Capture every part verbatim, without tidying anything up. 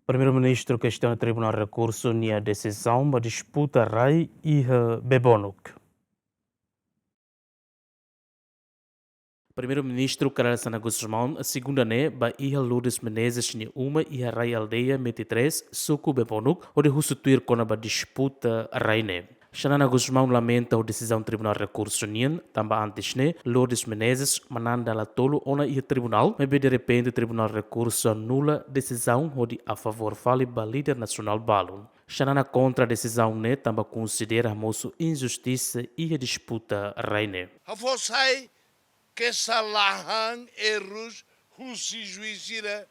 Primeiru-Ministru kestiona Tribunál Rekursu nia desizaun ba disputa rai iha Bebonuk. Primeiru-Ministru Kay Rala Xanana Gusmão, segunda ne'e, bá iha Lourdes Menezes nia uma iha rai aldeia Meti Três, suku Bebonuk, hodi husu tuir kona-ba disputa rai ne'e. Xanana Gusmão lamenta ho desizaun Tribunál Rekursu nian, tanba antes ne'e, Lourdes Menezes manán dala tolu ona iha tribunál, maibé derrepente Tribunál Rekursu anula desizaun hodi a favór fali ba líder nasionál balu. Xanana kontra desizaun ne'e, tanba konsidera mosu injustisa iha disputa rai ne'e. Hafo'o sai kesalahan, errus husi juís sira,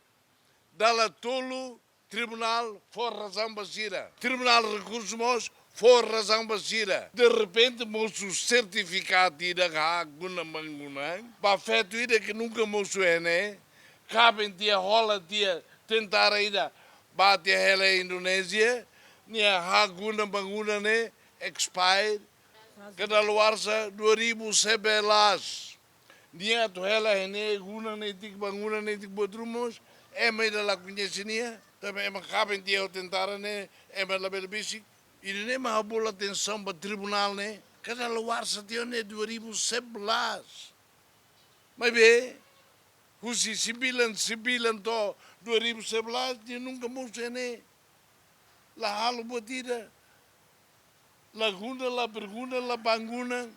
dala tolu tribunál fó razaun ba sira. Tribunál Rekursu mós fó razaun ba sira. Derrepente mosu sertifikadu ida hahú gunan-bangunan ba feto ida ke nunka mosu iha ne'e. Kaben tiha, hola tiha tentara ida bá tiha hela Indonézia, nia hahú gunan-bangunan ne'e expire, kadaluarsa dua ribu sebelas. Nia atu hela iha ne'e gunan netik, bangunan netik, buat ruma mós ema ida la koñese nia, tanba ema kaben tiha ho tentara ne'e, ema labele besik. Ida-ne'e mak ha'u bolu atensaun ba tribunál ne'e, kadaluarsa tiha ne'e dua ribu sebelas. Maibé husi sembilan sembilan to'o dua ribu sebelas, nia nunka mosu iha ne'e. La halo buat ida. La gunan, la berguna, la bangunan.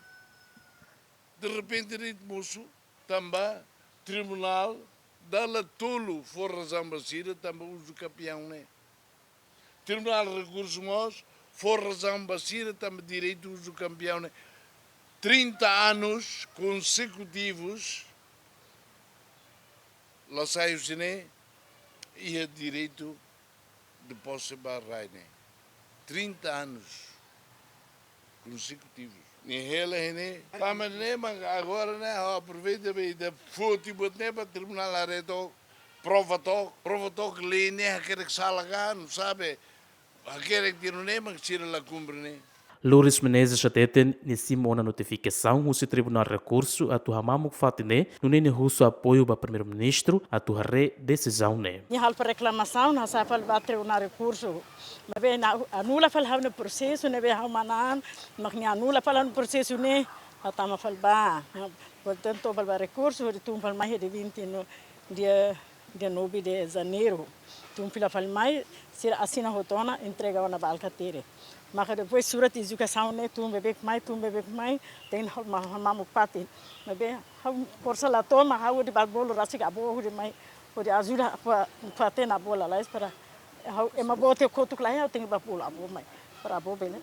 Derrepente de'it mosu, tanba tribunál dala tolu fó razaun ba sira, tanba uzu kampiaun ne'e. Tribunál Rekursu mós fó razaun ba sira, tanba direitu uzu kampiaun ne'e. Trinta anos consecutivos, la sai husi ne'e, iha direitu de pose ba rai ne'e. Trinta anos consecutivos. Nia hela iha ne'e. Tanba ne'e mak agora ne'e, ha'u aproveita be ita foti buat ne'e ba tribunál haree took, prova took, prova took lei ne'e hakerek sala ka, não sabe. Hakerek tiha nune'e mak sira la kumpre ne'e. Lourdes Menezes hateten nia simu ona notifikasaun husi Tribunál Rekursu atu hamamuk fatin ne'e, nune'e nia husu apoiu ba Primeiru-Ministru atu haree desizaun ne'e. Nia halo reklamasaun, hasa'e fali ba Tribunál Rekursu. Maibé nia anula fali ha'u-nia prosesu ne'ebé ha'u manán, mak nia anula fali ha'u-nia prosesu ne'e, ha'u tama fali ba. Portantu, fali ba rekursu, hodi tun fali mai iha dia vinte no, dia dia nove de Janeiro. Tun fila fali mai, sira asina hotu ona, entrega ona ba alkatire. Maka depois surat edukasaun ne'e tun beibeik mai, tun beibeik mai, tein ha'u ma-, hamamuk fatin. Maibé ha'u forsa la to'o, mak ha'u hodi bá bolu rasik avó hodi mai, hodi ajuda fa-, fatin avó lalais para ha'u ema boot kotuk lai, ha'u tenke bá bolu avó mai. Para avó bele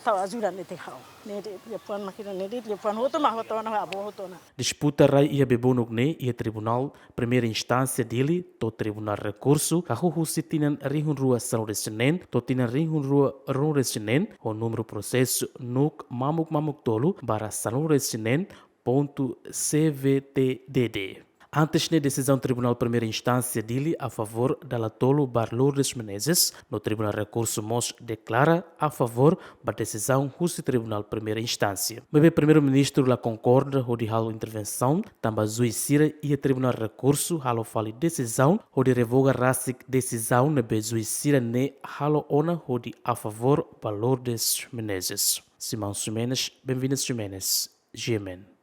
tau ajuda netik ha'u. Ne'e de'it, liafuan mak ida ne'e de'it, liafuan hotu mak hotu ona, avó hotu ona. Disputa rai iha Bebonuk ne'e iha Tribunál Primeira Instánsia Dili to'o Tribunál Rekursu hahú husi tinan rihun rua sanulu-resin-neen to'o tinan rihun rua ruanulu-resin-neen, ho númeru prosesu NUC mamuk mamuk tolu barra sanulu-resin-neen ponto C V T D D. Antes ne'e desizaun Tribunál Primeira Instánsia Dili a favór dala tolu ba Lourdes Menezes, no Tribunál Rekursu mós deklara a favór ba desizaun husi Tribunál Primeira Instánsia. Maibé Primeiru-Ministru la konkorda hodi halo intervensaun, tanba juís sira iha Tribunál Rekursu halo fali desizaun hodi revoga rasik desizaun ne'ebé juís sira-ne'e halo ona hodi a favór ba Lourdes Menezes. Simão Ximenes, Benvindas Ximenes, G M N.